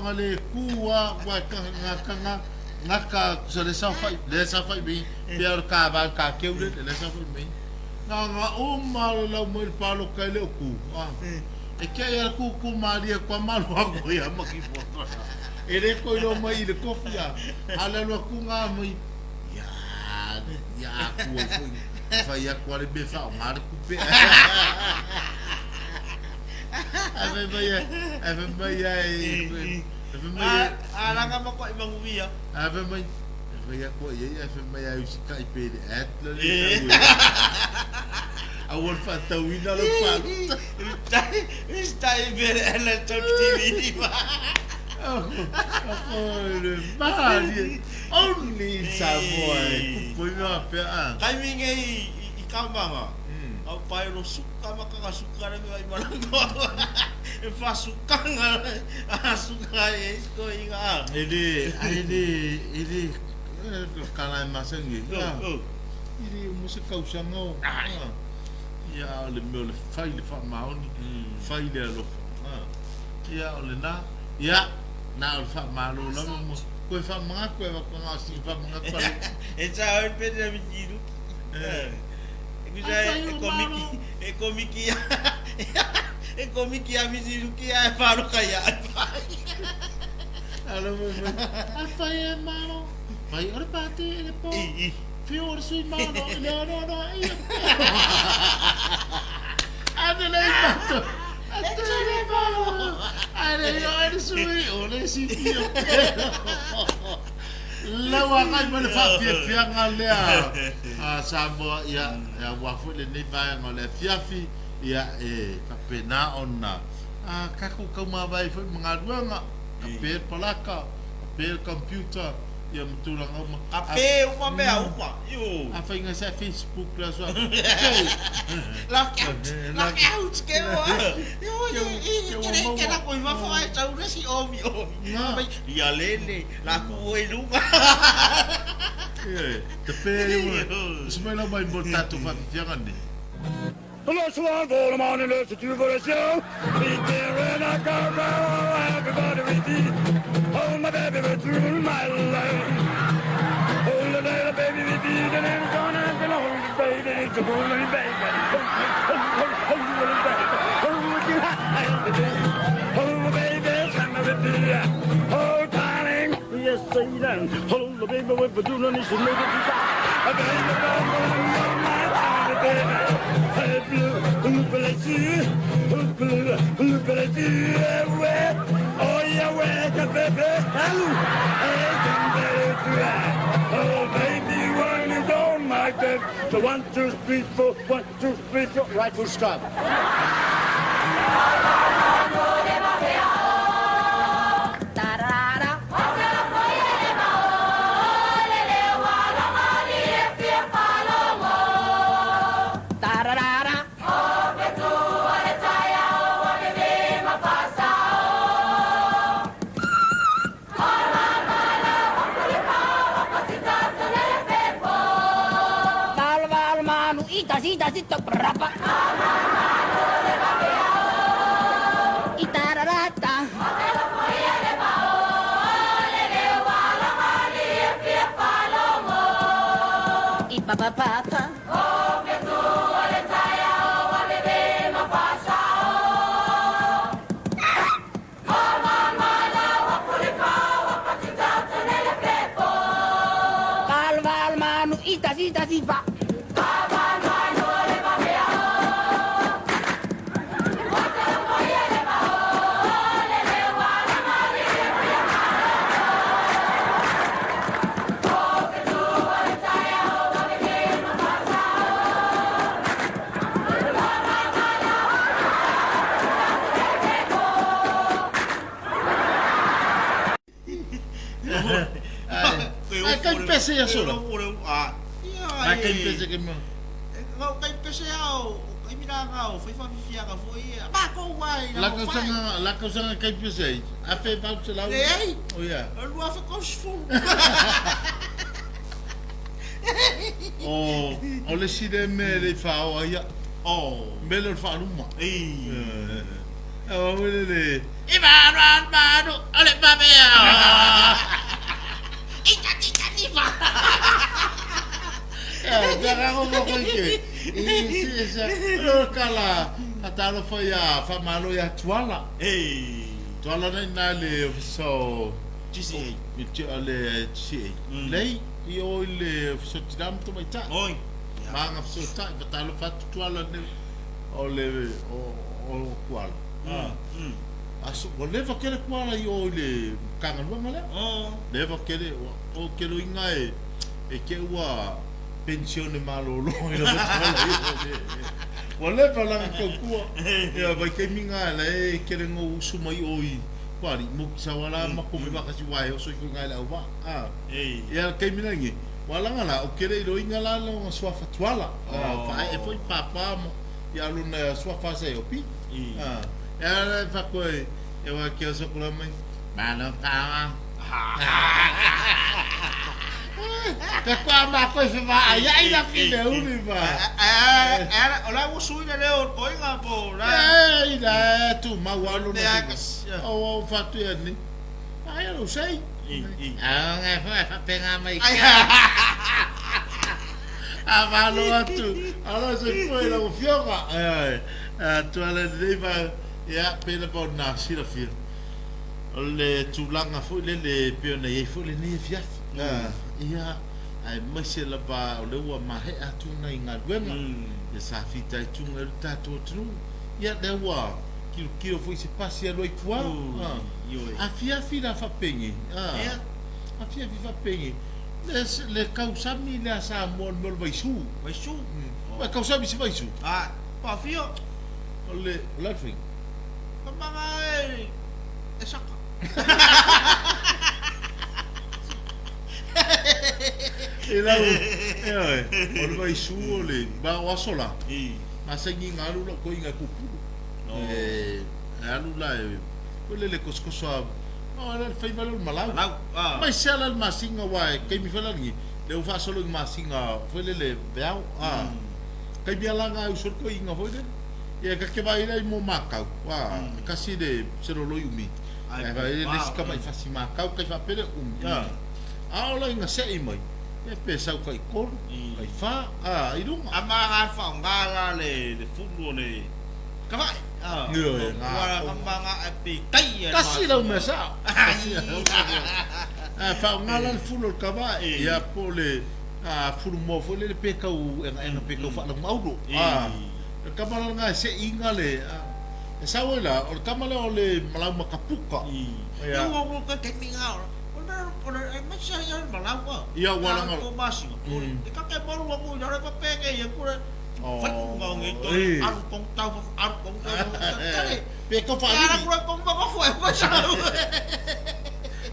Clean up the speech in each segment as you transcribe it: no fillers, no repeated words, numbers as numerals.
tulaga le ku a ua e gata gata tusa le saofai le saofai mai pea o le kava ka keu le le saofai mai na nga uma le lau mai le palota e le o ku a e ke ia ku ku malie kwa malu aku ia maki foto e le ko ilo mai i le kofi a a le alu atu nga mai ia ia aku ai foi fai aku ale me fa o ngā le kupe ai fai mai ai ai fai mai ai ai fai mai ai A langa ma koʻi manuia. ai fai mai ai fai aku ai ai fai mai ai usi kai pe le at le le aua le faatauina lau palota. Tai pe le ala tau TV ma. Le malie only in Samoa e kupu ai mea faapea a. Taimi nei i Kamanga, au pai lo suka ma kanga suka le mea i malanga. E fa sukanga a suka e ko inga. E le, e le, e le, kala e masani e. E le uma se kausaga o. Ia, a o le mea o le fai le faamaoni, fai le alofa. Ia, o lena. Ia, na o le faamalo lava mo. Koe faamanatu e avatu na o sini faamanatu a le. E sa oi pe te miti ruki. E kusa e komiki, e komiki e komiki a miti ruki a e wharoka ia ai whai. Alo mai mai. A whai e malo. Whai o le pāti i le pō. Whio o le sui malo i le orooro i o Ane lei mato. Ate le malo. Ane o le sui o le sipi o Lau agai mai le faafiafiaga lea a Samoa, ia, aua foi lenei vaega o le afiafi, ia, e faapena ona a tatou taumavae foi ma galuega, ka pe le palaka, ka pe le computer, ia ma tulaga uma. Ka pe uma mea uma, io. Afai ngai sa Facebook le aso Lock out, lock out ke oa. Io, ke ke la koi mafo ai tau le si omi omi. Ia lele, la ku e lunga. Ie, te pe ai mo. Se mai lau mai mo tatou faafiafiaga nei. Le soir, pour le morning, le tu veux le show. Everybody repeat. Oh, my baby, but you my love. Oh, the little baby, repeat. And then gonna and hold the baby. It's a golden baby. Oh, oh, oh, oh, little baby. Oh, you baby. Oh, baby, I'm a repeat. Oh, darling, yes, say that. Oh, the baby, with the do not need to make it. Baby, my baby. Oh, baby, when you don't like it. So 1, 2, 3, 4, 1, 2, 3, 4. Right full stop. Ai kai pese ia sora. Ai kai pese ke mo. Ngau kai pese ao, kai mira ngau, fai fa fiaga foi. Ma ko wai la kausanga, la kausanga kai pese ai. A fe vau se lau. Leai. Oh yeah. Lua fa kos fu. O o le si le me le fa o ia. Oh. Me le fa luma. Ei. Aua le i manu manu o le vavea. I tati tati fa. Kala fatalofa ia faamalo ia Tuala. Tuala nei na le ofisa o GCA. Le GCA. Lei i o i le ofisa o Tina ma Tamaitai. Oi. Maga fesootai fatalofa atu Tuala nei o le o Kuala. Aso ua leva tele Kuala i o i le Matagaluega lea. Leva tele o ke loiga e e te ua penisione malolo i lava Tuala i o. Ua leva lana tautua. Ia vaitaimi na la e tele no usu mai o i Kuali mo ki sawala ma ko me vakasi wa e oso i ko ngai le au va. Ia taimi lagi ua laga la o kele i loiga la lona suafa Tuala. Faaee foi papa ma ia lona suafa sa e opi. E ala e fakoe e wa ke oso kula mai. Malo kawa. Ka kua ma koe fe va ai ai la ki le uli va. O la ua sui le leo o koinga po la. E ila tu mau alo na. O o fatu ia ni. Ai lo sei. A ngai fa fa penga mai. A malo atu. Ala se foi la fioga. Ai. A tuala nei va ia pena pa na silafia. O le tulaga foi lele e pei ona i ai foi lenei afiafi. Ia, aemaise lava o lea ua maea atu nai galuega, ia sa fitaituga ai lo tatou atunuu. Ia, lea ua tilotilo foi i se pasi e alu ai i tua. Afiafi la faapenei, afiafi faapenei, le tausami lea a Samoa o le mea o le vaisu. Vaisu? Ua e tausami i se vaisu? Faafia. O le a le faiga? Tamaga e e saka. E lau, e oe, o le vaisu o le, ma o aso la, masani na alu lou toeaina e pupulu. E alu la e, foi lele kosokoso a, o le faiva lea o le malau. Malau, ah. Mai se ala le masina aua e taimi foi la lenei, lea ua faasolo i masina foi lele veao, ah. Taimi lava la na e uso le toeaina foi lele. Ia ta te vaai la i mo makau, a, e kasi le seloloi umi. Ae vaai le isi tamai fasi makau kai faapea le umi, a. A o la ina sei mai, ia pe sau tai tolu, tai fa, a, i luga. A ma ga faaaoga la le fulu o le kavae, a. Ioe, ga. Ua ma ga e pe tai ia. Kasi lau mea sao. A faaaoga la le fulu o le kavae, ia po o le fulu moa foi lele pe tau egaega pe tau faalagamaulu, a. O le tama la lena e seiga le, e sau ai la, o le tama lea o le malau makapuka. Ia. Ia ua laga. Pe kau faalili.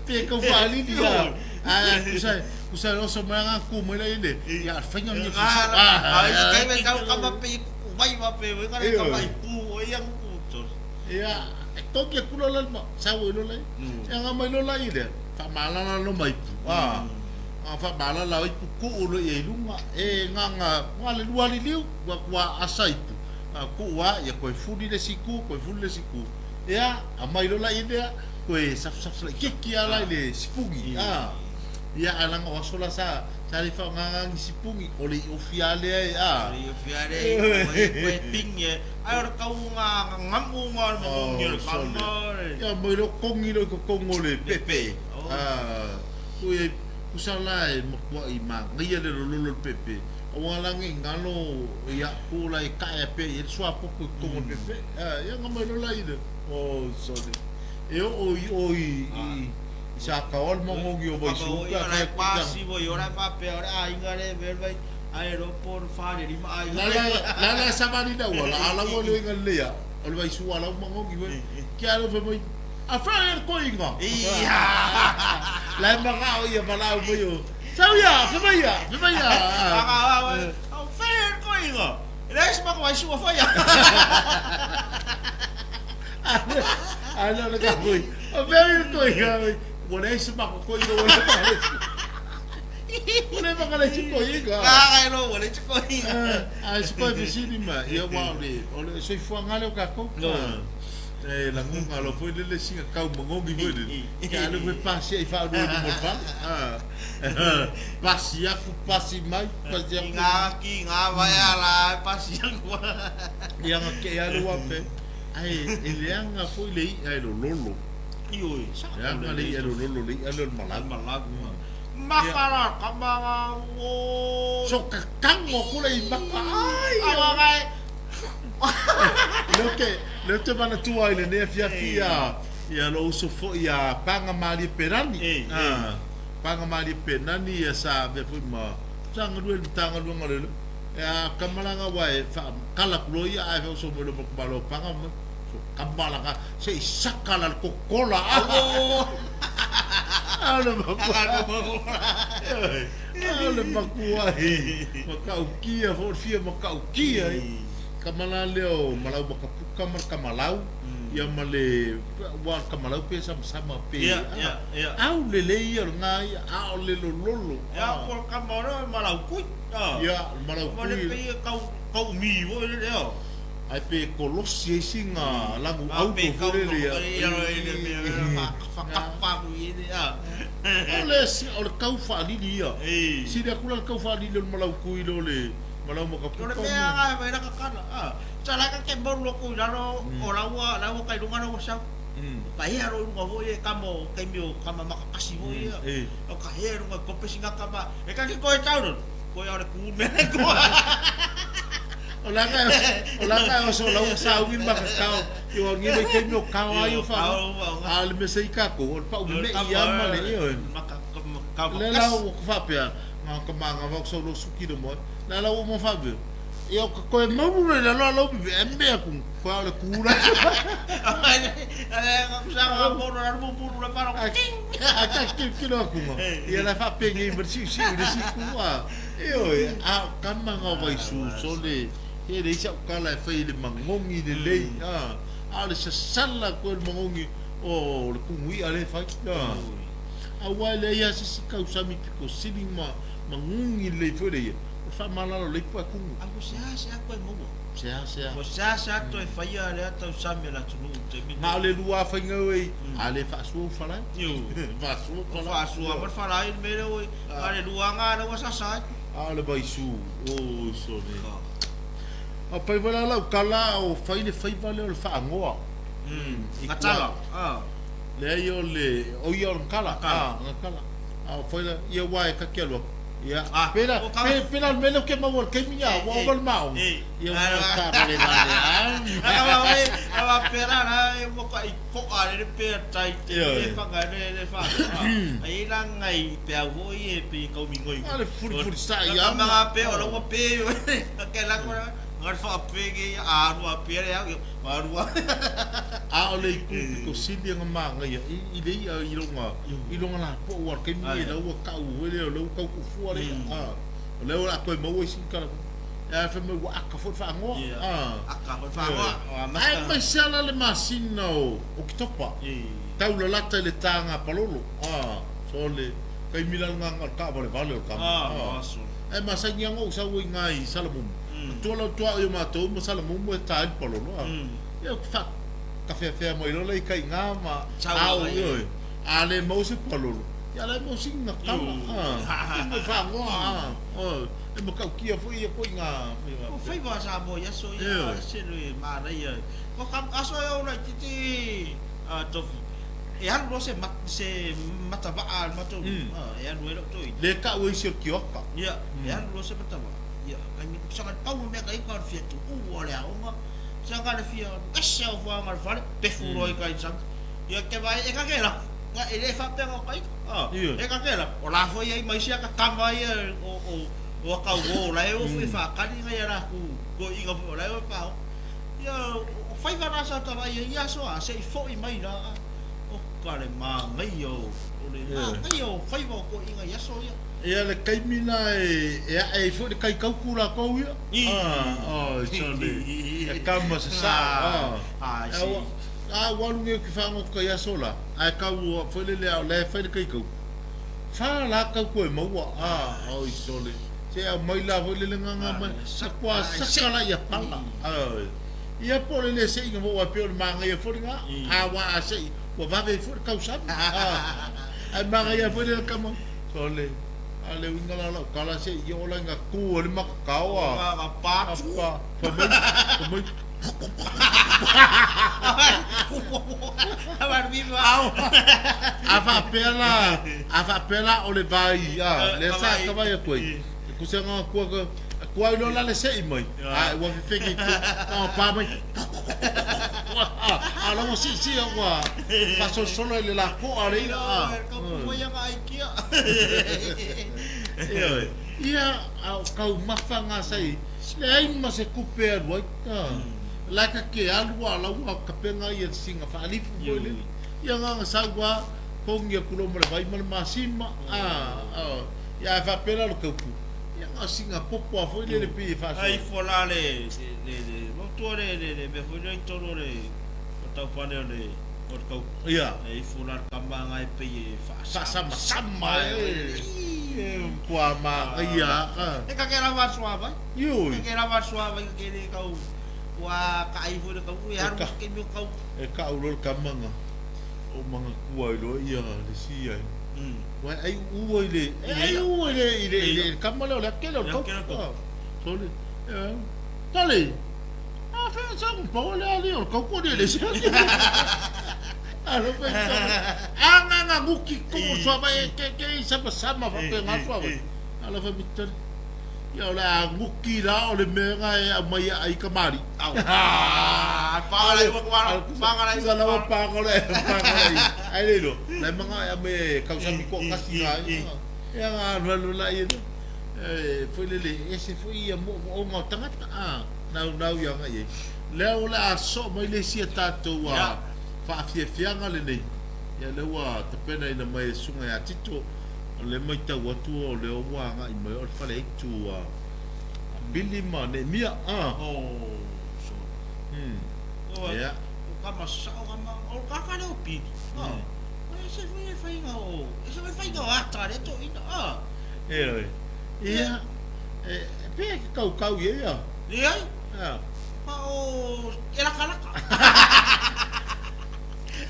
Pe kau faalili ia. Ae kusa kusa oso mai nga ku mai la ile. Ia faiga ni fusi. Ai kai me tau kama pe ku vai va pe we ka kama i pu o ia ku to. Ia e toki e kula la ma sa wo lo lai. Ia nga mai lo la ile. Fa malala lo mai pu. Ah. A fa malala i pu ku lo i lunga e nga nga nga le lua liliu ua ua asa ipu. Ku wa ia koe fuli le siku, koe fuli le siku. Ia aumai loa la lea toe safusafusala'i keki a la i le sipugi a. Ia ae leaga o aso la sa sa le faaaogaga ni sipugi o le iofi a lea e a. O le iofi a lea e koe ping e ai o le tau nga ngamu nga o le magogi o le kama o le. Ia mai loa kogi loa i totonu o le pepe a. Ui pusa la e matua'i manaia le lololo o le pepe aua la nei galo ia ku la e ka'e a pea i ai le suapoto i totonu o le pepe a. Ia na mai loa la i le oh sorry e oo i o i i Sataoa le magogi o Vaisu pe a fai atu La la la savali le auala a lau le oiga lelei a o le Vaisu a lau magogi foi ke a fai mai a fai le koiga la e magao ia valaau mai o sau ia fai mai ia fai mai ia. A lea o le kapoi, o mea ia koiga, ua leai se mako koiga ua leva ua leva ka leai se koiga. Ua leai se koiga. A se koe fesili ma, ia ua o le, o le soifuaga lea o tatou. E lagoga loa foi lele siga kau magogi foi lele. Ia alu foi pasi ai faalua i luma o le fale. Pasi aku, pasi mai, pasi aku. Ki ngā, ki ngā vai a la e pasi aku. Ia nga ke alu wa pe. Ai e leaga foi le i'a e lololo. Ioe, sa. Leaga le i'a e lololo, le i'a lea o le malagu. Malagu. Maka la kama nga o. So kakago aku le i maka. Ai. Awa ngai. Lea ou te, lea ou te manatua ai i lenei afiafi ia, ia lou uso foi ia Paga Malie Penani. Ah, Paga Malie Penani ia sa avea foi ma sa galue i le Matagaluega o Leoleo. Ia kama la aua e faakala atu loa ia ae faaoso mai loa ma le malo o Paga ma so kama la se i saka la le kokola. Ah, le makua. Ah, le makua ai. Matautia foi le fia matautia ai. Kama la lea o Malaumakapuka ma le Kamalau, ia ma le, aua o le Kamalau pe samasama pe, Ia, ia, ia. Au lelei ia o le ga ia, a o le lololo. Ia, ko le kama o lea o le Malaukui. Ia, o le Malaukui. Ma le pei e kau, kau umi foi lele, a. Ae pe kolosi ai sina lagu auto foi lele ia. O le o le kau faalili ia. Sili atu la le kau faalili o le Malaukui i lo le Malaumakapuka. O le mea lava e fai la kakana. Sa la ka ke molu aku i lalo o laua laua kai lunga laua sau. O ka hea ro i lunga foi e kama o kaimi o kama makakasi foi ia. O ka hea i lunga kope singa kama. E ka ki koe tau no. Koe o le ku mea koe. O la ka o la ka o so lau sa ugi ma ka kao. I o ngi mai kaimi o kao ai o fa. A le mesa i ka ko o le pau me i ama le e oe. Le la o ka faapea nga ka manga va so lo suki lo mo. La la o mo fa be. Ia o ka koe maunu le la la lo be e mea ku koe o le kura. A ka ki ki lo ku mo. Ia la fa pe ngi ma si si le si ku a. E oe a ka manga vai su so le he le isa o kala e fai le magogi lelei a. A o le sasala koe le magogi o le kumu i'a le fai. Aua e leai lava se isi kausami pito sili ma magogi lelei foi le ia. O le faamalalo lelei po o kumu. A ua seasea toe maua. Seasea. Ua seasea toe faia lea tausami a le atunuu i le taimi lenei. Na o le lua faiga oe, a le faasua ou falae. Io. Faasua ou falae. Faasua ma le falae le mea lea oi. A le lua ga lea ua sasa atu. A o le vaisu, oi sole. A fai foi la lau tala o fai le faiva lea o le faagoa. Gatala. Leai o le, o ia o le gatala. Gatala. A o fai la, ia aua e ta te alu atu. Ia, pei la, pei la o le mea lea ou te maua i le taimi lea, ua ova le maoga. Ia ua taavale vale A faapea la la e matuai po'a le pea tai te le fanga le le fa. Ai la ngai pe au foi e pe kau mingoi. A le fuli sa ia. Ma pe o lo pe yo. Ke la ko ngar fa pe ke a rua pe le au ma rua. A o le itu pito sili nga manaia i le i'a i loga i loga lapoa ua taimi nei la ua kau foi lea o lea ua tau tuufua le i'a a o lea o le a toe maua isi tala ae fai mai ua aka foi le faagoa a Aka foi le faagoa. Ae aemaise lava la le masina o Oketopa tau lalata i le taga palolo a so le taimi la lena na o le taavalevale o le tama a ae masani lava ona ou sau ai i ina i Salamumu matua la o tuaoi o matou ma Salamumu e ta ai le palolo a ia ou te faa tafeafea mai loa la i kai ina ma ao ioe a le maua se palolo ia la e maua sina tala a e mai faagoa a e matautia foi ia koe ina O faiva a Samoa i aso ia se le manaia ko ka aso e ola itiiti a tofi e alu loa se se matavaa a le matou e alu ai lou toeaina le tau ai si o le tioata ia e alu loa se matavaa ia taimi saga le pau o mea ka ika o le fia tuuu o le aoga saga le fia alu ese au fuaga i le fale pefu loa i kai sami ia te vaai e kake la e le faapea o ka ika e kake la o la foi ai ma isi aka kama ia o o o aka uo o la e o foi faakali ngai a lakou toeaiina foi o la e o e paogo ia o faiva na sa ta vaai ai ia aso a se i foi mai la o ka le manaia o le manaia o faiva o toeaiina i aso ia. Ia le taimi la e ae ai foi le kai tautu latou ia. Oi sole e kama se sao. A ua alu nei ou te fagota i aso la, ae tau foi lele a o la e fai le kai tautu. Fa la tautu e maua. Oi sole se aumai la foi lele gaga mai sa kua saka la ia pala. Oi. Ia po o le lē seʻiga foi aua e pei o le magaia foi lena, a ua a seʻi ua vave ai foi le tausami, a, ae magaia foi lea tama, sole, a o le uiga la o lau tala se i oo la ina tu ai le matatao a, a pa, fai mai, fai mai, A faapea la, a faapea la o le vai, a, lea sa ta vaai atu ai, e tusa na tua ka, tua ai loa la le seʻi mai, a ua fefege i tua, na ona pa mai, a o la ua siisia ua faasolosolo i le lapoa o le i'a, a. Ioe, ia, a o taumafa na sa i ai, leai ma se tupe e alu ai, a, la e ta te alu a o la ua tapena ia sina faalifu foi lele. Ia na ona sau lava togi atu loa ma le vai ma le masima, a, a, ia ae faapea la o le taupu, ia na o sina popo lava foi lele pei e faasoa. A ifo la le, le, le, manatua le, le, le mea foi lea i totonu o le taufale o le, o le taupu. Ia. E ifo la le tama na e pei e faasamasama e, e matua manaia lava. E kake lava le suavai. Ioe. E kake lava le suavai kake le tau Ua kaai foi le taupu e alu se taimi o tau. E kau loa le tama na o manatua ai loa ia le isi ai. Ua e ai uu ai le e ai uu ai le i le i le tama lea o le ake lea o le taupu. Sole. Tale. A fe sa ku pau le ali o le taupu le le se. Alo fe sa. A nga nga nguki ko sua vai e ke ke i sama sama fa pe nga sua vai. Alo fe mi tale. Ia o le a nguki la o le mea nga e aumai e ai kamali'i. Au. Pānga ua kumara. Pānga Sa lawa pānga le pānga le ai le lo. Lai manga e ame kausami ko kasi nga. Ia nga alu alu la ia. E foi le le ese foi ia mo o nga tangata a nau nau ia nga ye. Lea o le a so mai le sia tātou a whaafiafianga lenei. Ia lea ua tapena ina mai e sunga ia Tito. O le matau atu o lea ua agai mai o le fale aitu a Billy ma Neemia. Ah. Oh, so. Ia. O kama sao kama o kaka le o Billy. Ah. O se foi e faiga o, se foi faiga o ata le to ina. Ah. E oi. Ia. E pe ke kaukau ia ia. Ia. Ah. Pa o e laka laka.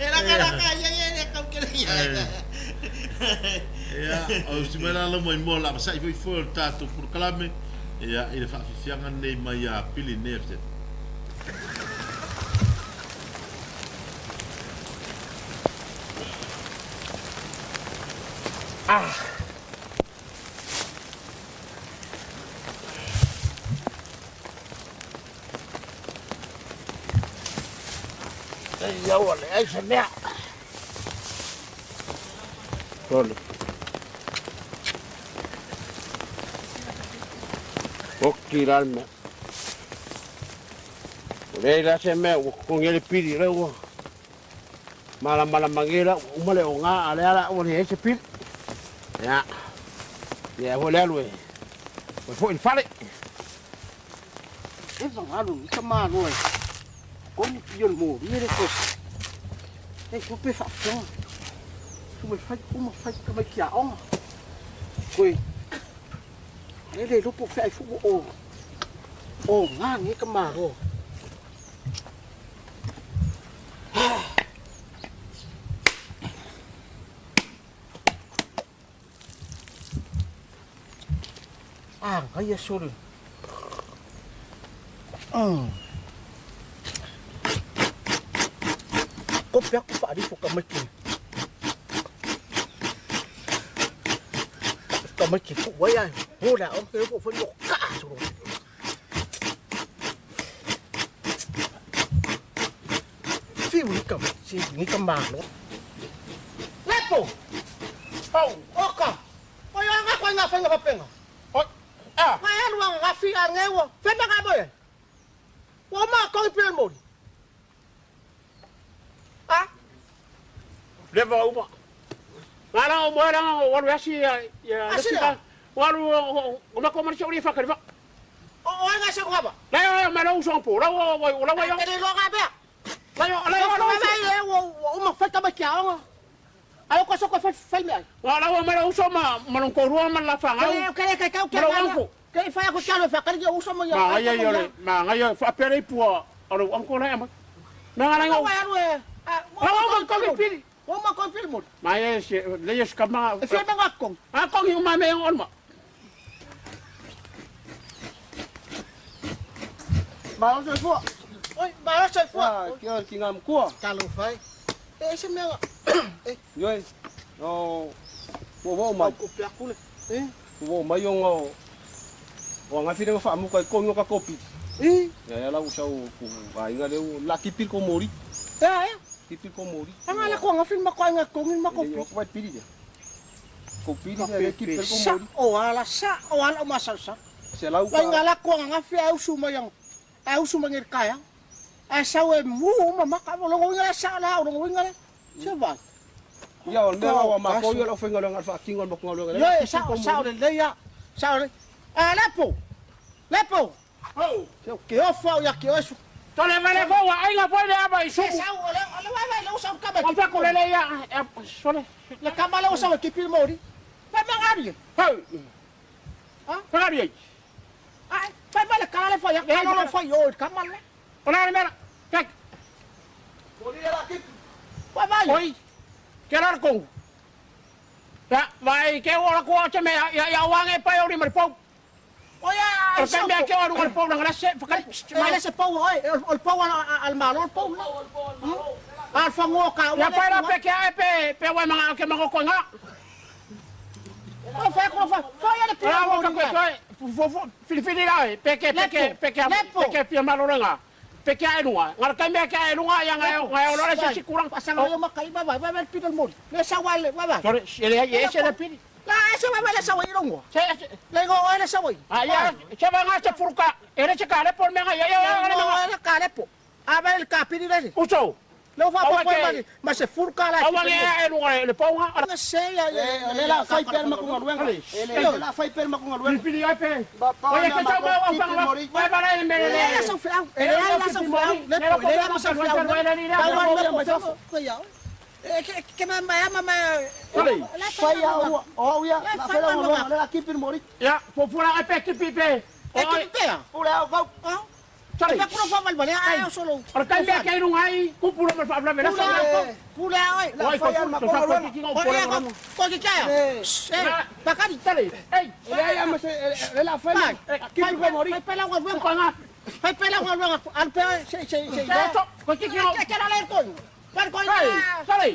E laka laka ia ia le kau ke ia. Ia, o si mai la mai mo la sai foi foi o tatou polokalame. Ia, i le faafiafiaga lenei mai ia Pili nei afiafi. Ah. Ia ua leai se mea. Sole. Oki la le mea. Ua leai la se mea ua totogi ai le pili lea ua malamalama nei la ua uma le oga a lea la ua leai se pili. Ia, ia foi le alu e toe foi i le fale. E fagalu i ka malo e koni pio le moli e le kosi. E tupe whaafitoga. Tu mai whai uma whai ka mai ki a onga. Koe, le le lopo whai fu o o ngā nge ka malo. Ah, ngai sole. Kope aku whaarifo ka mai ki. Ka mai ki ku wai ai. Hora o ke ko whai o ka solo. Fiu ni ka si ni ka malo. Lepo. Pau, oka. Oi anga koe ngā whainga papenga. Oi, a. Ngai alu anga ngā whia nge ua. Whema ngā moe. Ua maa kongi pio mori. A? Leva uma. Ngā ranga o moe ranga o walu asi ia ia Asi lea? Walu o mako mani se uri whakari wa. O o ai ngā se kuhaba. Lai o mai lau uso po. Lau o o lau ai. Te le loa ngā pea. Lai o lai o lau. Mai e ua uma whaita mai kia onga. Ai o koso ko whai whai mea. Wa lau mai lau uso ma ma long korua ma la whangau. Kere kere kai kau kia. Ma lau anko. Kere whai ako kia whakari kia uso mo ia. Ma ngai ai ole, ma ngai ai whapere pua. O le uncle la ama. Me nga la Ua alu e. La wa ko pili. Ua ma ko pili mo. Ma ye se le yes kama. E fia me nga kong. A kong i ma me on ma. Malo soifua. Oi, malo soifua. Ah, kia ki ngā mkua. Talo fai. E se mea. E. Yoi. No. Ua wao mai. Ko pia kule. E. Ua wao mai o ngā o ngā whiringa whaamuka i kongi o ka kopi. E. Ia ia lau sau ku a inga leu la kipi ko mori. E e. Kipi ko mori. Anga la ko ngā whiringa ko inga kongi ma kopi. O ko piri dia. Ko piri dia le kipi ko Sa mori. o ala sa o ala o masau sa. Se lau La inga la ko ngā whia au su mai ang. Au su mai kaya. A sau e mu ma maka o longo inga sa la o longo inga le. Se vai. Ia o mea wa ma ko ia lo whenga lo ngā whaakinga mo ngā lo. Yo e sa o sa o le leia. Sa o le. A lepo. Lepo. Ho. Se o ke ofa o ya ke osu. Tole vale fo wa ai nga fo le aba i su. Se sa o le o le vai vai le o sa o kama. O fa ko le le ya sole. Le kama le o sa o ke pili mori. Vai mangari. Ho. Ha? Fagari. Ai, vai vai le kala le fa ya. Le lo fa yo kama le. O la mera. Kek. Vai vai. Oi. Ke ra ko. Ya, vai ke o la ko te me ya ya wa nge pa o ri mari pau. O ya. O ka mea ke o ru pau na se fakari. Ma le se pau oi, o pau al malo o pau. Al fango ka. Ya pa la pe ke a pe pe wa manga ke manga ko nga. O fa ko fa. Fa ya le pili Ora wa ka mori. ko ko fo fili fili la e pe ke pe ke pe ke pe ke fia malo nga. Pe ke a lunga. Ngara ka mea ke a lunga ya nga nga o le se sikura. Pasanga yo makai vai vai vai pili mori. Le sa wa le vai vai. Tore ele ye se le pili. La se vai vai le sa wa irongo. Se Le go o le sa wa. a ya se va nga se furuka. Ele se ka le por mega ya ya ya Le go le ka le po. A ver el capiri le. Uso. Le fa Awa po ke- ma se furka la. Awa nge e lunga le pau nga. Na se ya E le la fai per ma ko ngā luenga. Le la fai per ma ko ngā luenga. Fili fili ai pe. Ba pa Oye, que chau mau au fanga. Vai para el Le la mele. sa fa. Le la sa fa. Le po le la sa fa. La wa le po ya. Que que me ma ma. Fai ia ua. O ia la fai la ngā le la kipi mori. Ya, fofura ai pe kipi pe. E que pega. Ule au kau. Ah. Sorry. Fa kuro fa mal vale. Ah, solo. Ora kai mea ke runga ai kupura ma fa bla Pula, pula, oi. La fai al ma ko ngā luenga. Oi, ko ko ki kia. Eh, bakari. Tale. Ei, Le ia ma se le la fai la kipi ko mori. Fai pela ngwa ko nga. Fai pela ngwa ngwa al pe se se se. To, ko ki ki. Ke ke la le ko. Par ko. Ei, sorry.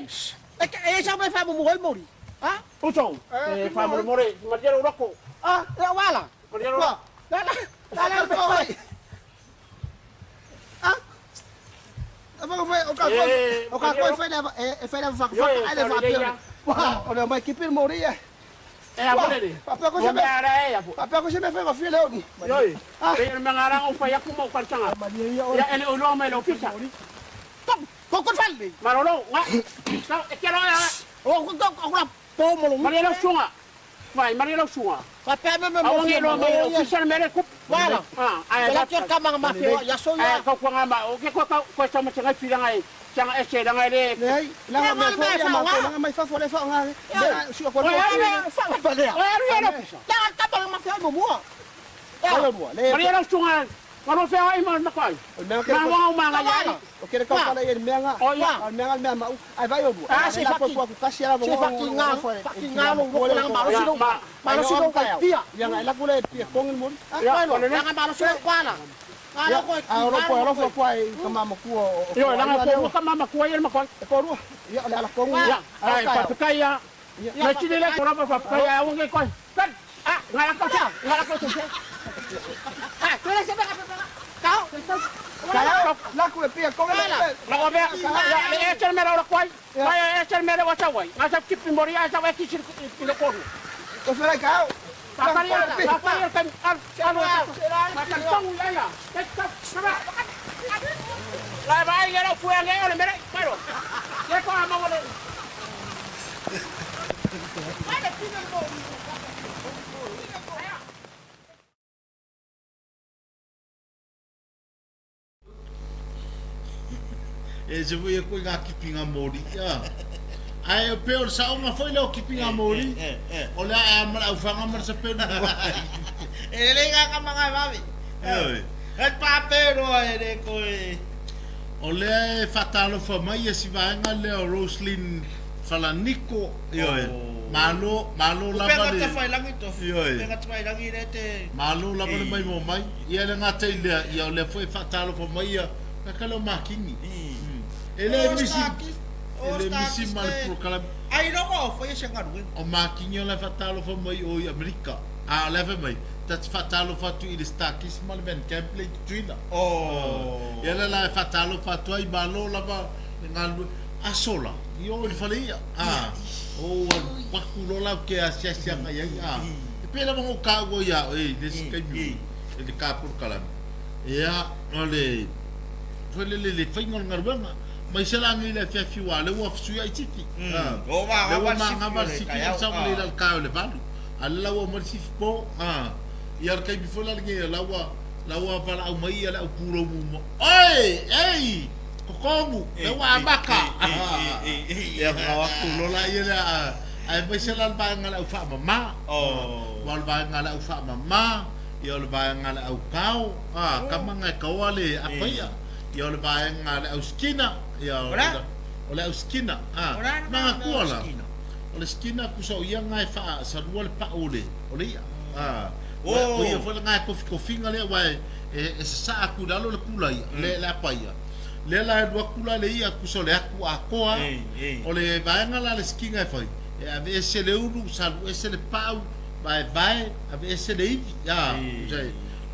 E ke e sa me fa mo mo mori. Ha? Uso. Eh, fa mo more, ma jero roko. Ah, la wala. Ma jero. La la la la ko. Ah. Apa ko fai o ka ko o ka ko fai na e fai na fa fa ai le fa pe. Wa o le mai kipi mori ia. E a bole. Papa ko se me ara e a. Papa ko se me fai ko fi le o. Yoi. Pe me ngara o fa yaku mo kaltanga. Ya ele o lo mai lo pisa. Ko ko fal. Marolo, nga. Sa e ke lo ya. O ko ko ko la po mo lo. Marielo sunga. Vai, Marielo sunga. Fa pe me me mo. Awangi lo mai lo pisa mere kup. Wala. Ah, ai la ke ka manga mafia ya so ya. Ko ko nga ma o ke ko ko sa ma tanga pila ngai. Tanga e se ngai le. Nei, la ma fo ya ma ko la ma fa fo le fa nga. Le su ko ko. Fa fa le. O eru era. La ka manga mafia mo mo. Wala mo. Le. Marielo sunga. Maro fe ai ma ma kai. Ma wa ma nga ya. O ke ka pala ye me nga. O ya. Me nga me ma ai vai o. Ah, se fa ko ko ka sia Se fa ki nga, fa ki nga lo ko la ma lo si lo. Ma lo si lo ka pia. Ya ngai la kule pia kongin mo. Ah, lo la ma lo si lo kwa la. Ah, lo ko. Ah, lo ko lo ko ai ka ma ku o. Yo la ko ka ma ku ai ma ko. Ko ru. Ya la kong. Ya. Ai pa ka ya. Na chi le ko ra pa ka ya o ngai ko. Ah, nga la ko. Nga la ko. Ah, tu le se pa pa. Kau. Kau la ku pia kongin. La ko be. Ya le e chel me la ko ai. Vai e chel me la wa sa wai. Nga sa kipi mori a sa wa ki sir ki ko ru. Ko fera kau. Paparia, paparia kan al al makan tong ya ya. Tek tek sama. La vai ya lo fue a le mere, pero. Ya ko ama wole. E se vui e koe ngā kipi ngā mori. Ia. Ai o pe o le saonga foi leo kipi ngā mori. O lea e amara au whanga mara sa penu. E le ngā kamanga e wawe. E oi. E pape loa e le toe. O lea e faatalofa mai ia si vaega lea o Roselyn Falaniko, ioe, malo, malo lava le. Ioe. Malo lava le maimoa mai. Ia e le gata i lea, ia o lea foi e faatalofa mai ia kaka lea o Makini. E le misi, e le misi ma le polokalame. O Makini o la e faatalofa mai o i Amerika. A o la e fai mai, ta te faatalofa atu i le Starkist ma le Van Camp le i Tutuila. Ia lea la e faatalofa atu ai, malo lava le galulue. Aso la, i o i le fale i'a, a, o ua alu atu loa la ou te asiasi agai ai, a. E pei lava ona ou taua ia oe i le isi taimi i le ta polokalame. Ia, o le, foi lele i le faiga o le galuega, mai se lagi i le afiafi aua o lea ua fesuiai sifi. A, lea ua magava le sifi o le sau nei i le taeao i le 8. A o lea la ua aumai le sifi po, a. Ia o le taimi foi la lenei o la ua, la ua valaau mai ia le au pulou muamua, Oi! Ei! Totogu! Lea ua amata! Ia ona o atu loa laia lea, aemaise la le vaega a le au faamama. Aua o le vaega a le au faamama, ia o le vaega a le au kao, a, tama na e taoa le apa ia. Ia o le vaega a le au sikina, ia o le au sikina, a, manatua la, o le sikina tusa o ia na e faasalua le pau o le, o le i'a. A, o ia foi lena e tofitofiga lea, aua e sasaa atu i lalo le kula ia, le apa ia. Lea la e alu atu la le i'a tusa o le atu atoa, o le vaega la a le sikina e fai, e aveese le ulu, salu ese le pau, vaevae, aveese le ivi, a,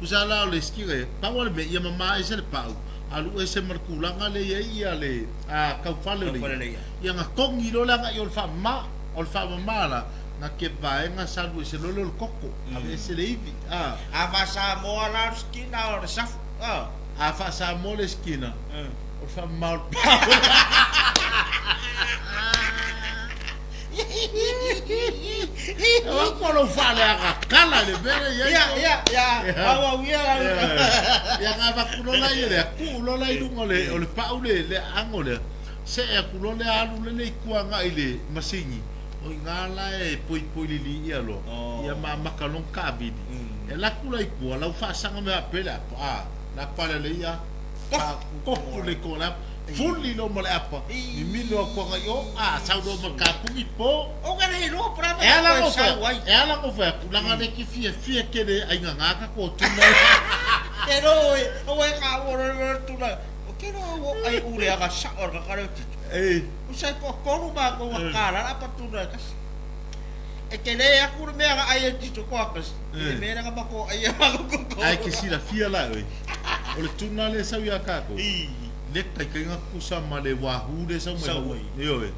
tusa la o le sikina ia, pau lava le mea, ia mama ese le pau, alu ese ma le tulaga lea e i ai ia le taufale o le i'a, ia ona togi loa le agai o le faamama, o le faamama la, na ke vaega salu ese loa lea o le koko, aveese le ivi, a. A faa-Samoa la o le sikina o le safu, a. A faa-Samoa le sikina, o le faamama o le pau. E o atu lou faaleaga tala i le mea lea e i ai. Ia, ia, ia, auau ia lau. Ia na avatu loa la ia lea, tuu loa la i luga o le pau le aano lea, see atu loa lea alu lele i tua agai i le masini, o i ina la e poipoi lili ia loa, ia ma amata loa ona taavili. E alu atu la i tua, lau faasaga mea faapea le apa, a, le apa lea o le ia, tofu le itoa o le apa, fuli loa ma le apa, mimilo atu agai i o, a, sau loa ma le kapuni, po. E ala ona fai atu, e ala ona fai atu, leaga o lea e te fiafia tele e aigana tatou tuna ia. Ei. Usa e toatolu matou na tala la patuna e tasi. E tele atu le mea na ai e tito toa tasi i le mea lea na matou ai e matou toatolu. Ae ke silafia la e oe, o le tuna lea e sau ia tatou, le taitaiga tutusa ma le wahoo lea e sau mai Hawaii. Ioe.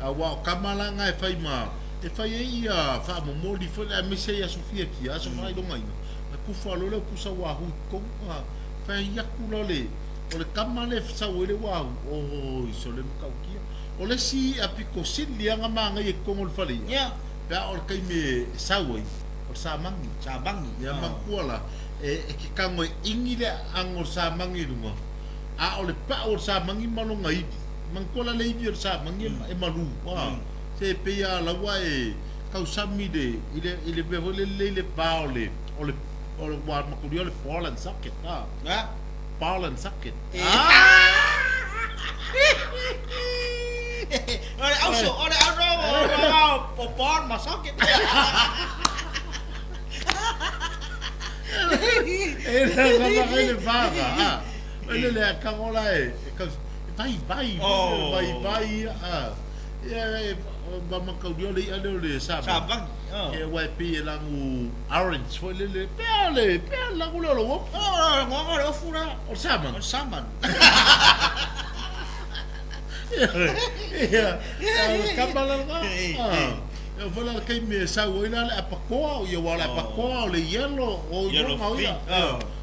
Aua o tama la na e fai ma, e fai ai ia faamomoli foi lea aemaise i aso fiafia, aso faailogaina, na tufa loa lea o pusa wahoo i totonu, fai atu la le, O le tama lea e sau ai le wahoo, oi sole matautia. O le isi i'a pito sili lava na manaia i totonu o le fale i'a, pe a o le taimi e sau ai, o le samangi. Samangi. Ia manatua la, e te tago e igi le aano o le samangi i luga, a o le pau o le samangi ma lona ivi. Manatua la le ivi o le samangi e malu, a, se pei lava laua e tausami i le, i le, i le mea foi lele i le va o le, o le, o le, ua makulia o le ball and socket, a. Ball and socket. O le auso, o le auso o ball ma socket. E le lava kai le vaga, a. O le le kago la e, e vai vai, vai vai, a. Ia e ma makaulia o le i'a lea o le samangi. Samangi. E ua e pei e lagu orange foi lele, pea le, pea le lagu lea o lou ofu. O le goga o le ofu la. O le saman. O le saman. Ia, ia, o le kama la lena. E oo foi la i le taimi e sau ai la le apakoa, ia ua o le apakoa, o le yellow, o iloga o ia.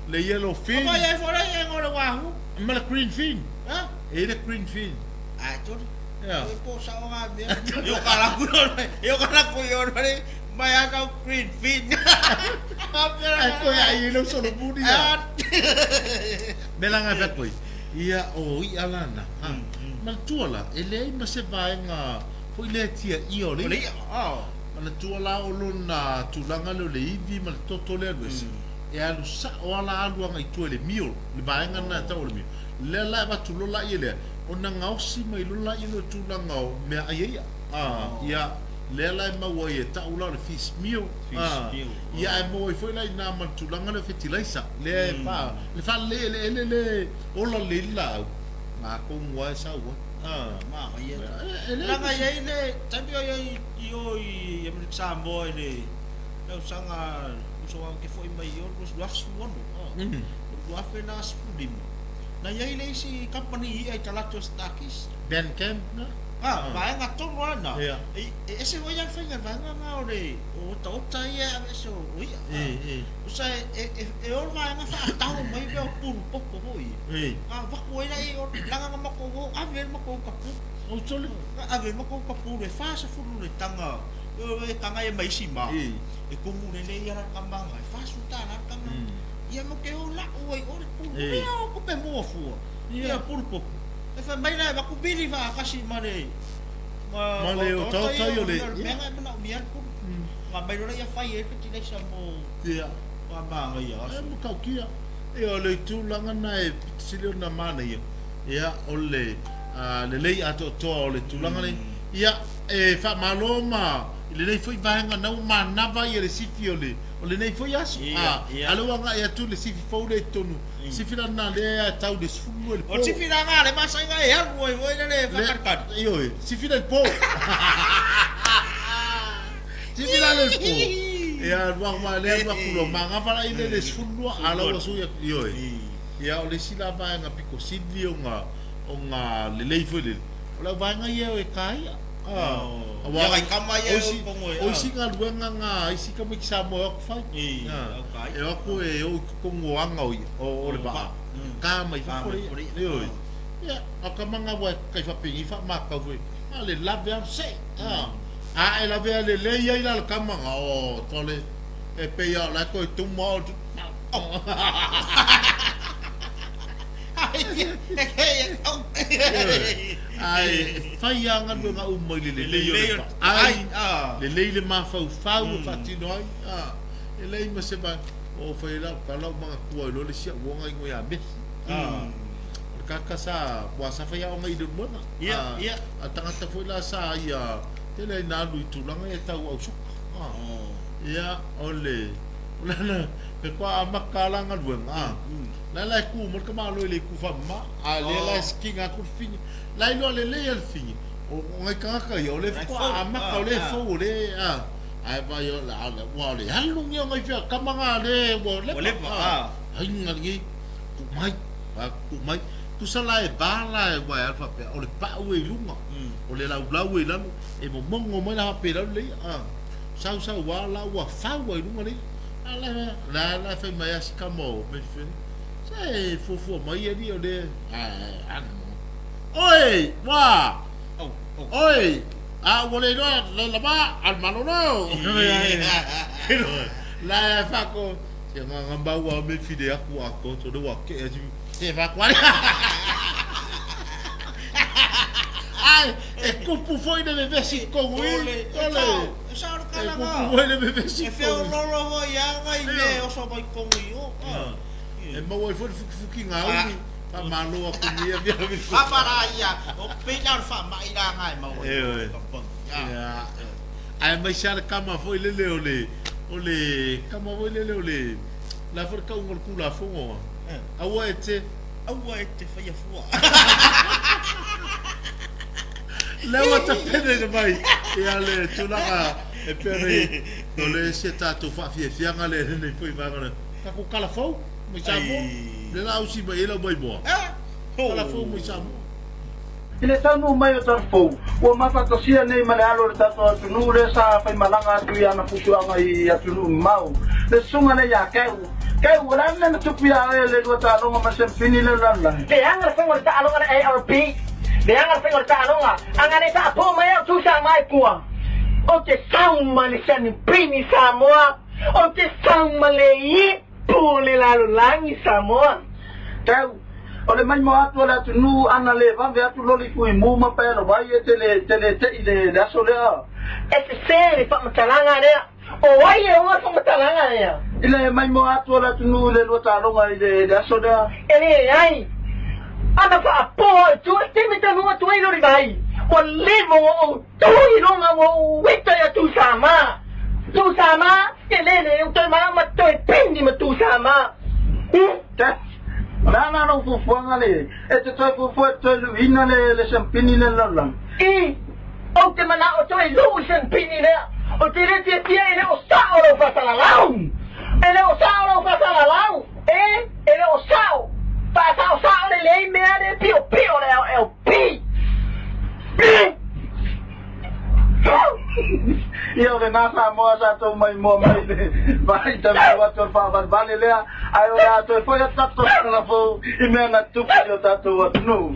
Le yellow fin. O ia foi la ia o le wahoo. Ma le green fin. E i ai le green fin. A toli. Ia. E po sao ngā mea. Io ka laku no, io ka laku io no le mai a kau green fin. Ai koe ai i lau solomuni ia. Me la ngai fai koe. Ia o i'a lana. Ha. Manatua la, e leai ma se vaega foi lea tia ia o le i'a. Manatua la o lona tulaga lea o le ivi ma le toto lea alu ese. e alu sa'o a la alu agai i tua i le mio, le vaega lena e tau o le mio. Lea la e avatu loa laia lea, ona gaosi mai loa laia lea o le tulaga o meaai a ia. Ia, lea la e maua ai e ta'u la o le fish meal, ia ae maua ai foi la i ina ma le tulaga lea o fetilaisa, lea e faa, le faalelei eleele lea e ola lelei ai le laau, matou lava e sau ai. Manaia. Leaga e i ai le taimi o i ai i o i Amerika Samoa i le tausaga uso au ke foi mai i o 2016, 2015, na i ai le isi company i'a i talaatu o Stakis. Bandcamp na? Ah, vaega tonu lava na. E ese foi a le faiga i le vaega na o le o otaota ia e aveese o i'a. Tusa e o le vaega faatau mai mea o pulu popo foi ia. Avatu ai la i o leaga na matou o ave ai le matou uta pulu. Na ave ai le matou uta pulu e 40 le taga e taga ia mai isi ma e tumu lelei a la tama na e 40 tala le taga. Ia matou te o lau ai o le pulu mea o tupe mua fua ia pulu popo. E fai mai la e avatu vili faatasi ma le ma le otaota ia o le mea na e manaomia le pulu. Ona aumai loa lea fai ai le fetilaisa mo Ia manaia. E matautia. Ia o le tulaga na e pito sili ona manaia, ia o le lelei atoatoa o le tulaga nei. Ia e faamalo ma i lenei foi vaega na ua manava ia le sifi o le o lenei foi aso. A lea ua agai atu le sifi fou lea i totonu. Sifi la lena lea e tau i le 12 i le po. O le sifi la lena le masani e alu ai foi lele e faatalitali. Ioe, sifi la i le po. Sifi la le po. Ia lua ma le lua kulo ma nga fala ile le 12 ala ua sui atu ioe. Ia o le isi la vaega piko sili o nga o nga lelei foi lele. O le vaega ia o e ka ia. Ia ngai kama ia o kongo e. O isi galuega nga isi tamaiti Samoa e o atu fai. E o atu e o i totonu o aga o ia o le vaa. Ka mai fafo le ia. Ioe. Ia, o kama nga ua tai faapeni faamatau foi. A le lave a se. A e lavea lelei ai la le kama nga o tole e pei a o la e toe tuma o Ae e fai lava galuega uma i le lelei o le vaai, lelei le mafaufau e faatino ai, e leai ma se vaega. Ua ou fai ai lau tala ua manatua ai loa le isi au uoga ingoa ia Mesi. O le tagata sa, ua sa fai aoga i Leulumoega. A tagata foi la sa ia tele ai na alu i tulaga ia tau ausuka. Ia, o le, o le ala, e kua amata la galuega, a. La la e ku mai le tamaloa i le itu faamama, a lea la e sikiga atu le fine. La iloa lelei lava le fine, o nai tagata ia, o lea faatoa amata, o lea e fou, o lea, a. Ae vaai, ua o le alu lenei o nai fea tama na lea ua leva, a. Aiga lenei, tuu mai, tuu mai. Tusa la e va la e ua e alu faapea, o le pau e i luga, o le laulau e i lalo, e momono mai la faapea i lalo le ia. Sau sau a la ua fau ai luga le ia. A la la la fai mai a si kama o Mefeni. Se fuafua mai alii o le a Oi, wa! Oi, a ua le iloa le lava a le malolo. La e fako se nga mau a me file aku a ko to le wa ke e se fa kwa. Ai, e kupu foi le vevesi kongu i. Tole. E sao le kala nga. E kupu foi le vevesi kongu. E feololo foi a ngai me oso mai kongu i o. E maua ai foi le fukifuki nga umi. Faamalo atu i ia mea. Faamala ia, o pei la o le faamai la nga e maua ai. Ia. Aemaise lava le kama foi lele o le, o le kama foi lele o le, la foi le tauga o le Tulafono. Aua e te. Aua e te faia fua. Lea ua tapena mai ia le tulaga e pei ona i o le isi a tatou faafiafiaga lea i lenei foi vaega lea. Tatou tala fou mai Samoa. Lea la ausi mai ai lau maimoa. Tala fou mai Samoa. I le taunuu mai o Talafou, ua mafaatasia nei ma le alo o le tatou atunuu lea sa faimalaga atu i ana fusuaga i atunuu mamao, le susuga lea ia Keu. Keu, o le a le mea na tupu iā oe le lua taaloga ma le Semefini lea o le lalolagi? Leaga le faiga o le taaloga le ARP, leaga le faiga o le taaloga, a na le taapo mai au tusa mai kua, ou te sau ma le Semefini Samoa, ou te sau ma le ipu o le lalolagi Samoa. Keu, O le maimoa atu a le atunuu ana le vave atu loli fuimu ma paealavai e te le te le te'i le le aso lea. E sese le faamatalaga lea. O ai e ona le faamatalaga lea? I le maimoa atu o le atunuu i le lua taaloga i le aso lea. E leai. Ana faapoa i tua i taimi talu atu ai lori vai, ua leva ona ou tu i luga ua ou ita ia Tusama. Tusama, e lele ou toe manao ma toe peni ma Tusama. Jack, O le a la lou fuafuaga le e te toe fuafua e te toe luiina le siampini lea i le lalolagi? I, Ou te manao toe luu i siampini lea. Ou te le fiafia e le o sao lou faasalalau. E le o sao lou faasalalau. E, e le o sao. Faasaosao lelei mea le piopio le LLP. Ia o lena Samoa sa tou maimoa mai le vai talu atu o le faavalevale lea, ae o le a toe foi atu tatou tausaga fou i mea na tutupu i o tatou atunuu.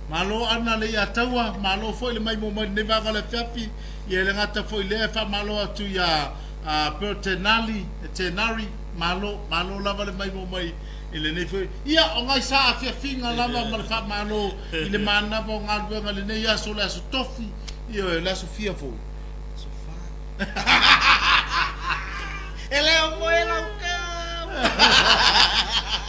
Malo ana le ia taua, malo foi le maimoa mai lenei vaega o le afiafi, ia e le gata foi i lea e faamalo atu ia Pearl Tenali, Tenari, malo, malo lava le maimoa mai i lenei foi, ia o ngai sa afiafiga lava ma le faamalo i le manava o galuega i lenei aso, le aso tofi, ioe, le aso fia foi? Aso fa. E le o moe lau kau.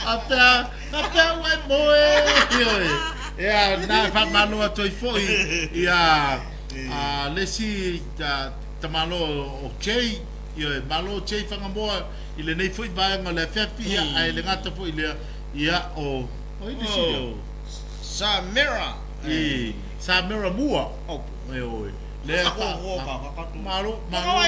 A pea, a pea ua e moe. Ioe. Ea, na e faamalo atu ai foi ia a le isi tamalo o Jay, ioe, malo Jay Whangamoa i lenei foi vaega o le afiafi, ia, ae le gata foi i lea, ia, o, o ai le isi lea? Samira. I, Samira Mua. Oh. Ioe. Lea fa, malo, malo.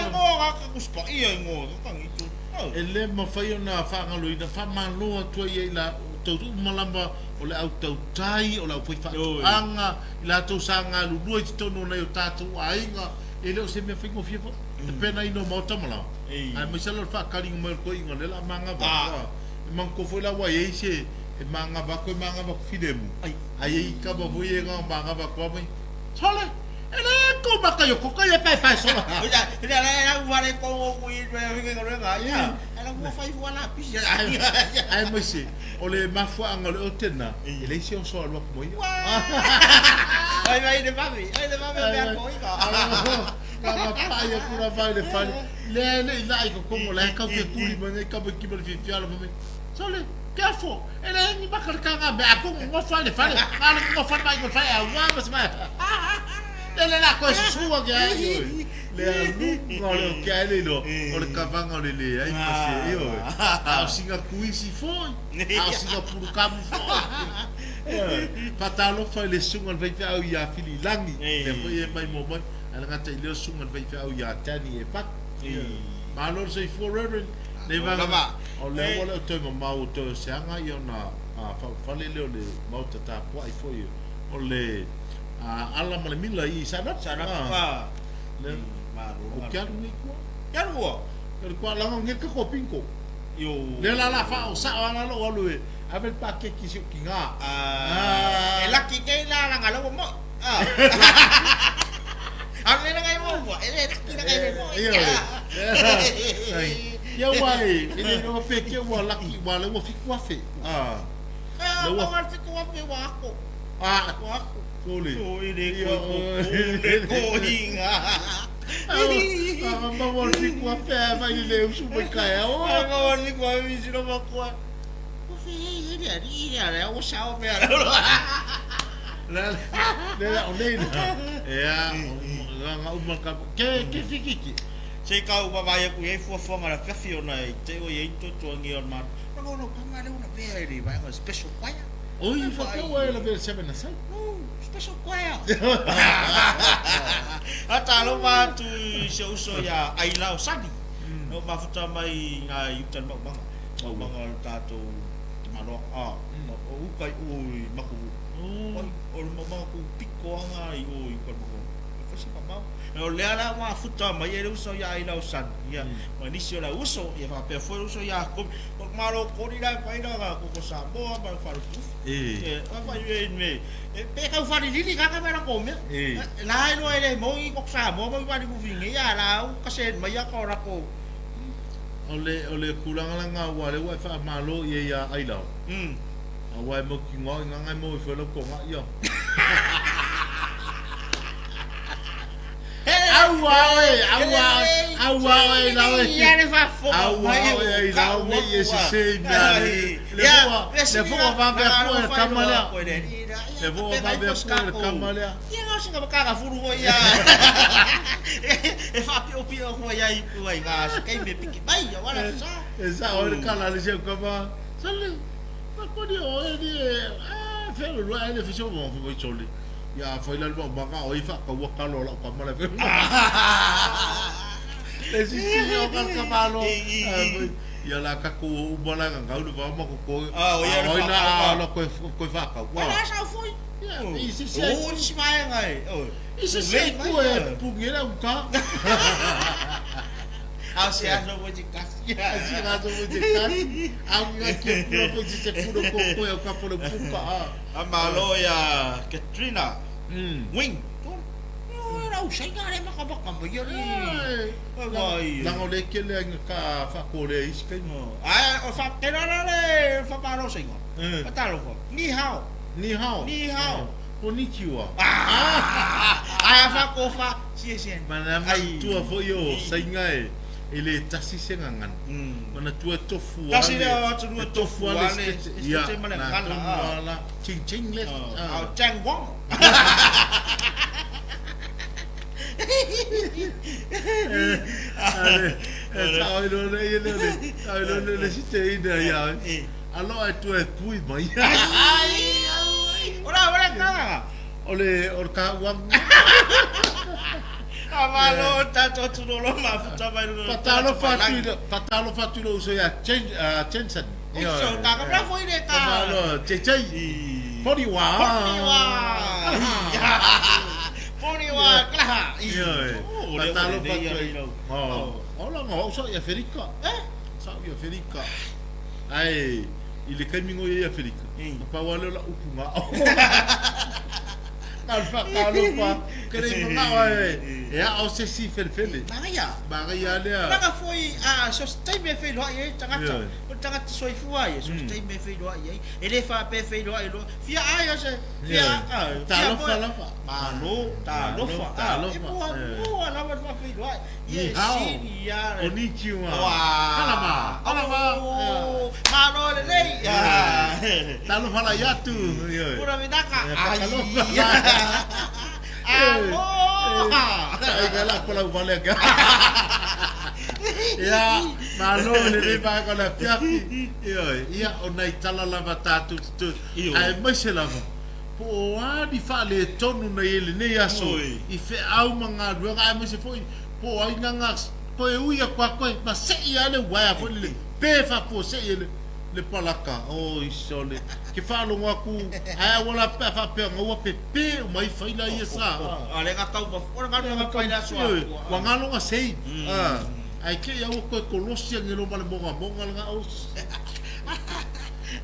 E le mafai ona faagaloina, faamalo atu ai i la outou uma lava o le au tautai, o le aufaifaatoaga, i latou sa galulue i totonu o nai o tatou aiga, e le o se mea faigofie foi. E penaina o maota ma laoa, aemaise lava o le faakaliga mai o le toeaina lea o le a magava atu. E manatua foi la ua i ai se e magava atu e magava atu filemu, ae i ai tama foi ia e na o magava atu lava mai, Sole! E le ko maka yo ko kai e pae pae sola. Ia, ia la la ua le ko ku i le hinga le ga. Ia, la ua fai fua la pisi. Ai mo se, o le mafuaanga o le otena, e leai se oso alu atu mo ia. Ai mai le mami, ai le mami mea ko ika. Ka ma pai aku la vai le fale. Le le ila i ko kongo la ka ke kuli mai ngai ka ki ma le fiafia la mai. Sole, careful. E le ni maka le kanga me aku ngo fale fale. Ngalo ngo fale mai ngo fale a wa ma ma. Le le la ko sua ke ai. Le alu ngo le ke ai le lo o le kavanga o le le ai pa se e o. A o singa kuisi foi. A o singa puru kamu foi. Fatalofa i le susuga i le faifeau ia Fililangi, lea foi e maimoa mai, ae le gata i lea o le susuga i le faifeau ia Danny e Fatu. Malo le soifua Reverend. Nei vaega, o lea ua le o toe mamao o toe o se aga ia ona faaulufale lea o le maota tapuai foi o le ala ma le mila i Saanapu. Saanapu, a. Lea, o ke alu nei kua. Ke alu ua? Ke alu kua, laga nge ka kua pinko. Io. Lea la la wha o sao ala lo alu e ave le pakeki si o ki ngā. E laki kei la langa lau mo. Alu le ngai mo ua, e le laki ngai le mo. Io. Ia ua e, e le no pe ke ua laki ua le ua fiku afe. Ah. Le ua ua fiku afe ua ako. Ah, ua ako. Sole. O i le ko ko le ko inga. Ah, ma ua fiku afe a vai le usu mai kai o. Ah, ma ua fiku afe si no ma koa. O fe he le ari le ari o sao me ara. Le le o nei na. Ea, nga uma ka ke ke fikiki. Se kau pa vai aku e fuafuaga le afiafi ona e te o iai tuatuagia o le Malo. No no panga le una pea e le vaega special choir. Oi, faapea ua e lavea le seven aside. No, special choir. A talofa atu i si ou uso ia Ailao Sani. Na ou mafuta mai i ngā i uta i le maumaga. Maumaga o le tatou tamaloa. A, o uka i o i Makuvu. O le maumaga ku piko anga i o i uka i Makuvu. E fai se mamao. O lea la ua afuta mai ai le uso ia Ailao Sani, ia, ma nisi o le uso, ia faapea foi le uso ia Komi. O le Malo Koli la e fai la ka koko Samoa ma le faletufu. E, a fai e me, e pe kau falilili ka ka mea ko mea. La e loa e le moi koko Samoa ma wali kufi ia la u ka sen mai ka ora ko. O le, o le tulaga la nga ua lea ua e faamalo i ai ia Ailao. Aua e mautinoa i gaga e maua ai foi lau toga ia. Aua oe, aua oe, aua oe lau e. Ia le faafofoga Aua mai oe o ai lau kau nei e atu sese i mea le. Le Ia, foa, le le sili foa vave na aku e le alofa kama iloa lea. aku e le alii lea. Ia, Le foa tapena vave ifo aku e le si kama lea. Ia, na o sina makakafulu foi ia. E faapiopio foi ai i ai ga se kaimi e piki mai, ia wala sa. E sa o le kala le seu kama. Sale, ma koni o e ni e, a felo lua e le fiso mo fo sole. Ia foi la lua manga o ifa ka ua kalo la kama le felo. Le sisi o kal kama lo. Ia la ka ku u mala nga ngau le va ma ko ko. Ah, o ia le Oi na whakau. a la koe koe whakau. Wala sa foi. Ia, i sisi O ni si mai ngai. O. I sisi ai ku e pungera uka. A se aso mo te kasi. Si nga so mo te kasi. Au nga ke pura po si se pura ko ko e ka pura puka. A malo ia Katrina Wing. Ora u sai ngare maka maka mo ia ni. Ai. Langa o le kele ai ka whakore i skai. Ai o fa te la le fa paro singo. Patalo fo. Ni hao. Ni hao. Ni hao. Konnichiwa. Ah! Ai fa ko fa sie sie. Mana tua foi o sainga e e le tasi se ngangana. Mana tua tofu Tasi le o atunuu e tofu tofu ale ale, ia se ma le na ngana, tonu ah. ala ching ching le. Ao Chang Wong. Ale e sa oi lo le le le oi lo le le si te ina ia. Alo e tua e pui mai. Ai ai. Ora ora kanga. O le o le ka uang. A malo tato atunuu lo mafuta mai lo. Patalo fatu patalo fatu lo uso ia Chen Chensen. Uso ka ka foi le ka. Malo che che. Pori wa. Pori wa. Pori wa kalaha. Patalo fatu. Oh. Ola ngo uso ia Afrika. Eh? Sa ia Afrika. Ai i le kaimi ngo ia Afrika. Pa wa le la upu nga. Ka fa ka lo fa. Kere nga wa e. E a o se si felefele. Magaia. Magaia lea. Langa foi a so se taimi e feiloai ai tagata. O le tagata soifua ia, so se taimi e feiloai ai. E le faapea e feiloai loa. Fia ai o se fia a. Talofa lava. Malo, talofa. Talofa. E mua mua lava le faafeiloai. Ia Ni hao. sili ia. Konnichiwa. Wa. Kalama. Kalama. Malo lelei. Talofa la iatu. Pura vinaka. Ai. Aloha. Ai ka la kola uvale ka. Ia, malo le le ba ko la fiafi. Ia, ia o nai tala lava tātou tu. Ai mai se lava. Po o a ni whaale tonu nei ele nei aso. I whe au ma ngā ruanga ai mai se foi. Po o ai ngā ngā koe uia kwa koe. Ma se i ale waia foi le. Pe wha po se i ele. Le palaka, o isole. Ke whaalongo aku, ai awala pe wha pe ngaua pe pe o mai whaila ia sa. A le ngā kau ma, ora ngā ngā whaila soa. Wa ngā longa sei. Ai ke ia ua koe kolosi ange lo male monga monga le ngā os.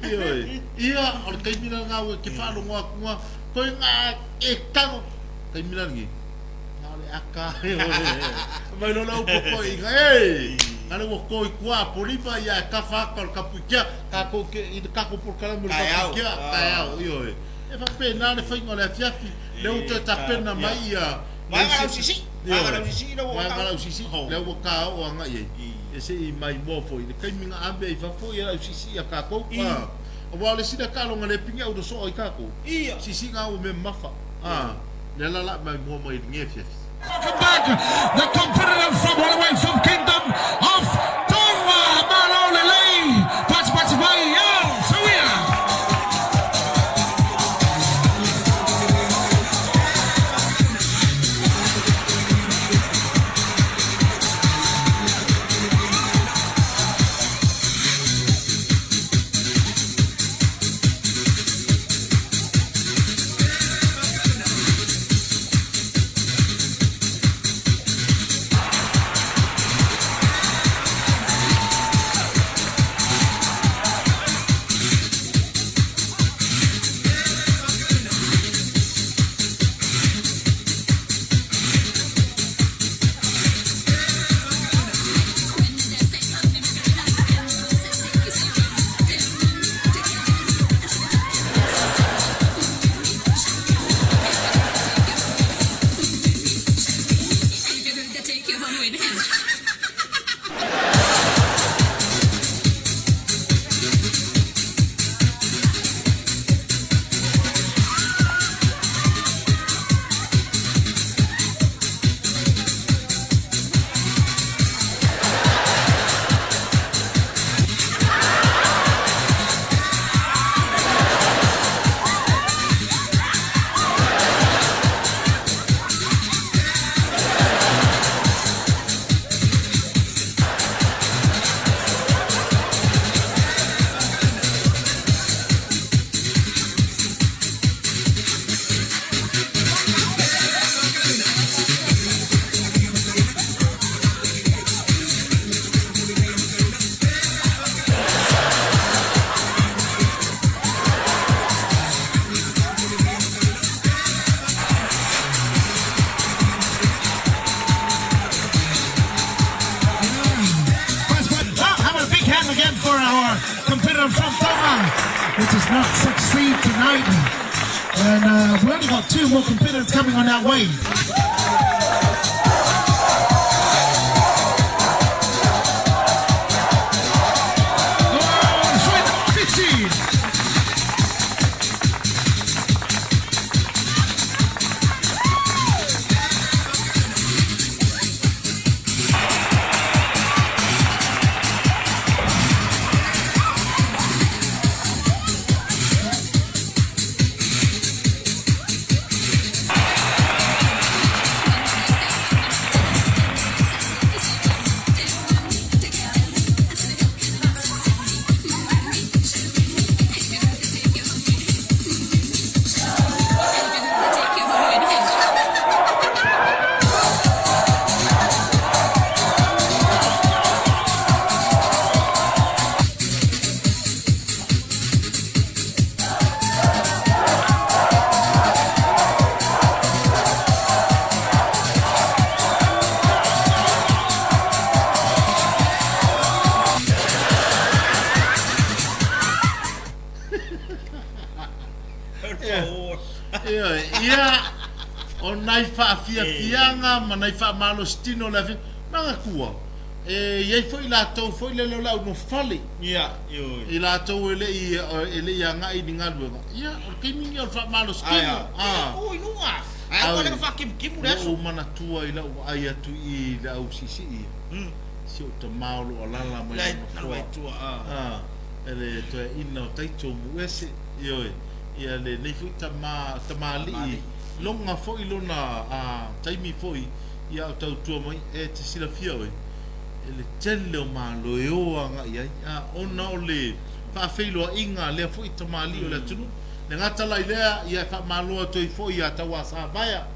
Ia, ia, o le kaimina ngā ua ke whaalongo aku ngā, koe ngā e tango. Kaimina ngi, ngā le aka. Mai lola upo koe i ngā, ei! Ngā le ua koe kua polipa ia e ka whaka o le kapu kia, ka ko ke, i le kako por kalamu le kapu kia, taeao, io e. E whape nā le whainga o le afiafi, le uto e tapena mai ia. Mai ngā lau sisi, mai ngā lau sisi, le ua Mai ngā lau sisi, le ua ka o anga i. E se i mai mō foi, le kaiminga ambe i whafo i lau sisi ia kākou. Awa o le sina kalonga le pinga au so i kākou. Sisi ngā o me mafa. Le la la mai mō mai nge fiafi. Welcome back, the competitor from all the way from Kingdom of Tonga, Malo Lelei, Pats Pats Mai, yo, Suia. does not succeed tonight. And uh, we only got two more competitors coming on our way. Oh, sweet 50. Ioe, ia, o nai faafiafiaga ma nai faamalositino o le afiafi, manatua, e i ai foi latou foi lele o le au nofo-fale, Ia, ioe. i latou e le i, e le i agai i ni galuega, ia, o le taimi lenei o le faamalositino. Ae, A. tu i luga. Ae aua Aoi, le na faakimukimule ua aso. ou manatua i lau vaai atu i i le au siisii ia, si ou tamā o lo o alala mai Lai, lona alu nofoa, ai tua, a. a, e le toeaina o Taito Muese, ioe, ia lenei foi tama, tamalii, loga foi lona a, taimi foi ia o tautua mai, e te silafia oe, e le tele o malo e o agai ai, a, ona o le faafeiloaiga a lea foi tamalii o le atunuu. Le gata la i lea, ia e faamalo atu ai foi ia Tauasavaea,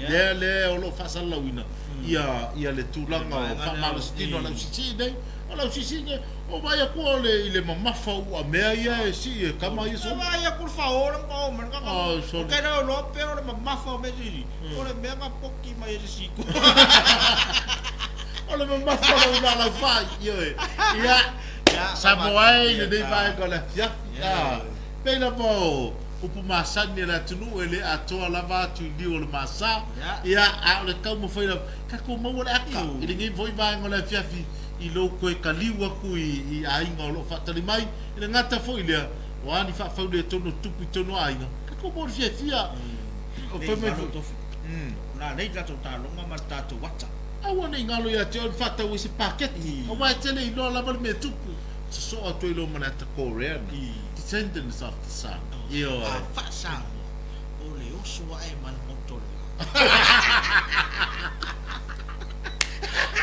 lea lea o lo o faasalalauina ia ia le tulaga o faamalositino a le ausiisii nei. O le ausiisii nei, o vaai atu o le i le mamafa o uamea ia e sii e tama ia Sa solo. vaai atu le fao le ma o mai ka Oh, o solo. ke reo loa pe o le mamafa o mea sili o le mea na poki mai e se siku. O le mamafa o lau lalau fai, ioe. Ia, Ia, Samoa e i lenei Ia, vaega o le afiafi. Ia. Ah, pei lava o upu masani a le atunuu e le atoa lava atu i liu o le masa. Ia. Ia, a o le taumafai lava, tatou maua le aka i lenei foi vaega o le afiafi i lou toe taliu atu i, i aiga o lo o faatali mai. I le gata foi lea, o a ni faafauletonu o tupu i totonu o aiga, tatou maua le fiafia. O Nei, fai mai malo foi. tofi. Na lei tatou taaloga ma le tatou ata. Aua ne i galo ia te oe ona faatau ai se paketi, aua e te le iloa lava le mea e tupu. Sosoo atu ai loa ma le ata Koreana, Descendants of the Sun. Ioe. A faa-Samoa, o le oso ae ma le moto le la.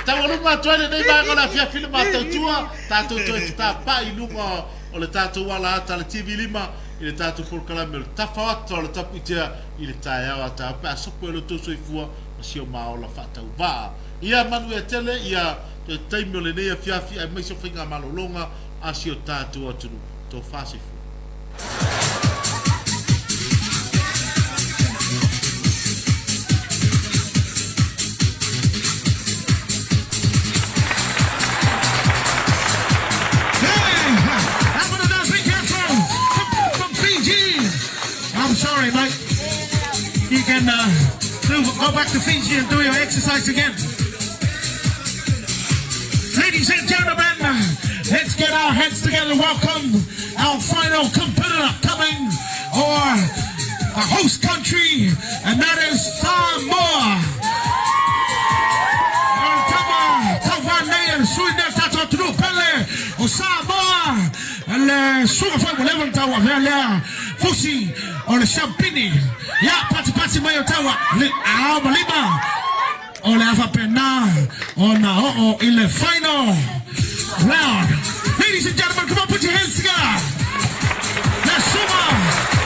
Taualuma atu ai lenei vaega o le afiafi le Matautua, tatou toe fetapa'i i luga o le tatou ala ata a le TV 5 i le tatou polokalame o le Tafaoata o le Tapuitea i le taeao a taeao pe a sopo e lo outou soifua ma si o ma ola faatauvaa. Ia manuia tele ia toe taimi o lenei afiafi aemaise o faigamalologa a si o tatou atunuu. Tofa soifua. Hey, I'm gonna big hand from, from Fiji. I'm sorry, mate. You can uh, do, go back to Fiji and do your exercise again. Ladies and gentlemen, let's get our hands together and welcome our final competitor coming or the host country, and that is Samoa. O le tama tauvanei a le sui nei o le tatou atunuu pele o Samoa, le suaga foi ua leva ona tauavea lea fusi o le siampini. Ia, patipati mai o taua, le ao ma lima o le a faapena ona oo i le final round. Ladies and gentlemen, come on, put your hands together. Le suaga